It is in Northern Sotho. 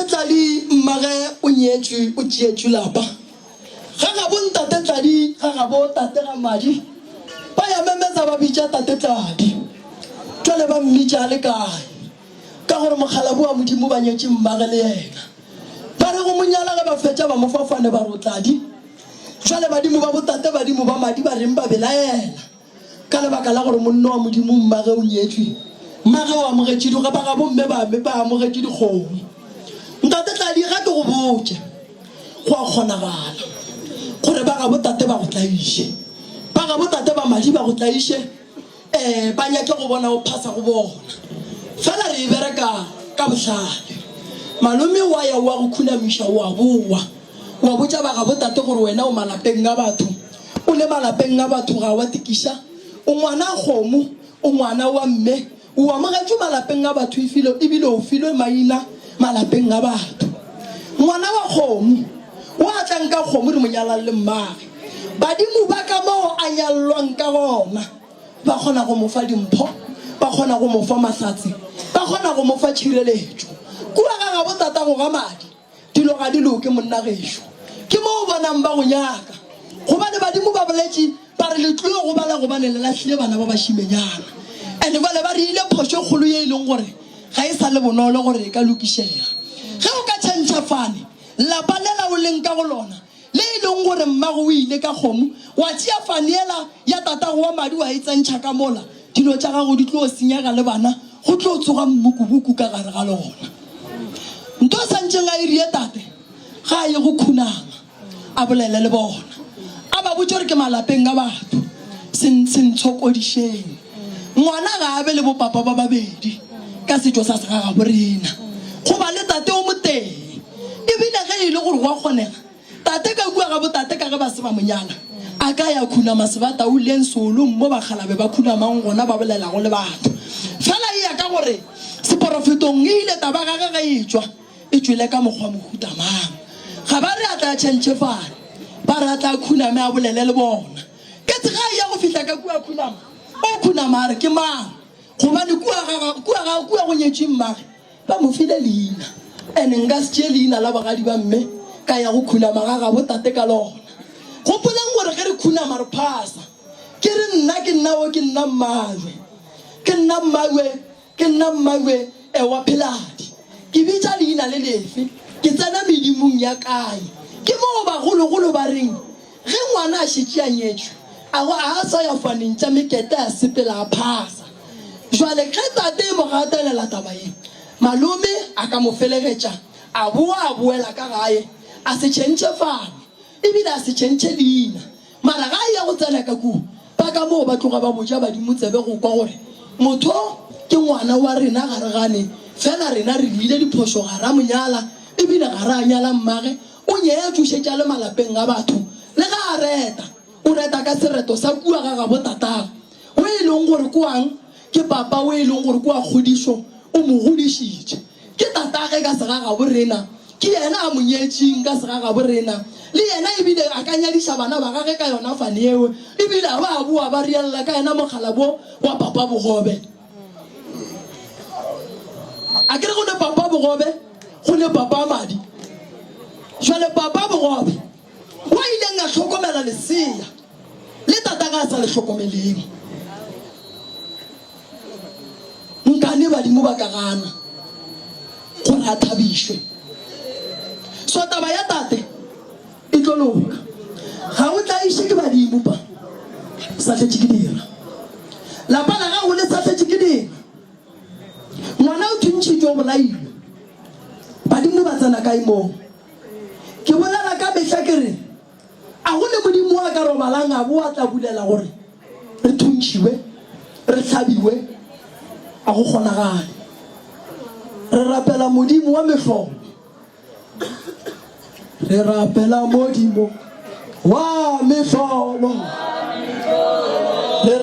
Ntate Tladi mmage o nyetšwe o tšeetšwe lapa. Ga gabo Ntate Tladi ga gabo tate ga madi ba ya memetsa ba bitša Tate Tladi. Jwale ba mmitša a le kae? Ka gore mokgalabo wa Modimo ba nyetše mmage le yena. Ba re go mo nyala ge ba fetša ba mo fa fane ba re o Tladi. Jwale badimo ba botate badimo ba madi ba reng ba belaela. Ka lebaka la gore monna wa Modimo mmage o nyetšwe, mmage o amogetše di, ba gabo mme ba, ba amogetše dikgomo. Ntate Tladi, ga ke go botše, go a kgonagala gore ba gabo tate ba go tlaiše, ba gabo tate ba madi ba go tlaiše, eh, ba nyake go bona o phasa go bona. Fela re e bereka ka bohlale. Malome wa ya wa go khunamiša, o a bowa. Wa botša ba gabo tate gore wena o malapeng a batho. O le malapeng a batho ga wa tikiša. O ngwana a kgomo, o ngwana wa mme. O amogetšwe malapeng a batho efile ebile o filwe maina malapeng a batho. Ngwana wa kgomo, o a tlang ka kgomo re mo nyalang le mmage. Badimo ba ka moo a nyallwang ka gona ba kgona go mo fa dimpho, ba kgona go mo fa mahlatse, ba kgona go mo fa tšhireletšo. Kua ga gabo tatago ga madi Dilo ga di loke monna gešo. Ke mo o bonang ba go nyaka. Gobane badimo ba boletše ba re le tlilo gobala gobane le lahlile bana ba bašimenyana. And bjale ba re ile phošo e kgolo ye e leng gore ga e sa le bonolo gore e ka lokišega. Ge o ka tšhentšha fane lapa lela o leng ka go lona le e leng gore mmago o ile ka kgomo, wa tšea fane yela ya tatago wa madi wa e tsentšha ka mola, dilo tša gago di tlo senyega le bana go tlo tsoga mmukubuku ka gare ga lona. Nto a santšeng a irie tate ga a ye go khunama a bolele le bona, a ba botše gore ke malapeng a batho, se se ntshokodišeng. Ngwana ga a be le bopapa ba babedi ka setšo sa segagabo rena, go ba le tate o motee. E bile ge e le gore go a kgonega, tate ka kua ga botate ka ge ba se ba mo nyala, a ka ya khunama sebatauleng seolong mo bakgalabe ba khunamang gona ba bolelago le batho. Fela e ya ka gore seporofetong e ile taba gage ge e tšwa, e tšwele ka mokgwa mohuta mang. Ga ba re a tla tšhentšhe fane, ba re a tla khuname a bolele le bona. Ketse ge a eya go fihla ka kua khunama, o khunama a re, Ke mang? Gobane kua ga, kua ga, kua go nyetšwe mmage. Ba mo file leina, and nka se tšee leina la bogadi ba mme ka ya go khunama ga gabo tate ka lona. Gopolang gore ge re khunama re phasa. Ke re nna ke nna wo ke nna mmajwe. Ke nna mmajwe, ke nna mmajwe e wa Pheladi. Ke bitša leina le lefe? Ke tsena medimong ya kae? Ke moo bagologolo ba reng Ge ngwana a šetše a nyetšwe, a go a sa ya faneng tša mekete a sepela a phasa. Jwale ge tate e mo gatelela taba ye, malome a ka mo felegetša a boa a boela ka gae a se tšhentšhe fane ebile a se tšhentšhe leina. Mara ga a eya go tsena ka kua, ba ka moo ba tloga ba botša badimo tsebe go kwa gore motho ke ngwana wa rena ga re gane, fela rena re dirile diphošo ga ra mo nyala ebile ga ra nyala mmage. O nyetšwe, o šetše a le malapeng a batho. Le ge a reta, o reta ka sereto sa kua ga gabo tatagwe, o e leng gore ke wang, ke papa o e leng gore ke wa kgodišo, o mo godišitše. Ke tatagwe ka segagabo rena, ke yena a mo nyetšeng ka segagabo rena. Le yena ebile a ka nyadiša bana ba gage ka yona fane yeo, ebile a ba a boa ba riella ka yena mokgalabo wa papa bogobe. A ke re go ne papa bogobe, go ne papa madi. Jwale papa bogobe wa ileng a hlokomela lesea le tata ga a sa le hlokomeleng. Nkane badimo ba ka gana gore a thabišwe. So taba ya tate E tlo loka. Ga o tlaiše ke badimo pa sa hletše ke dira. Lapa la gago le sa hletše ke dira. Ngwana o thuntšhitšwe o bolailwe. Badimo ba tsena kae moo? Ke bolela ka mehla ke re a go ne modimo wa ka robalang a bo a tla bulela gore re thuntšhiwe, re hlabiwe, a go kgonagale. Re rapela modimo wa mehlolo. Re rapela Modimo wa mehlolo. Re.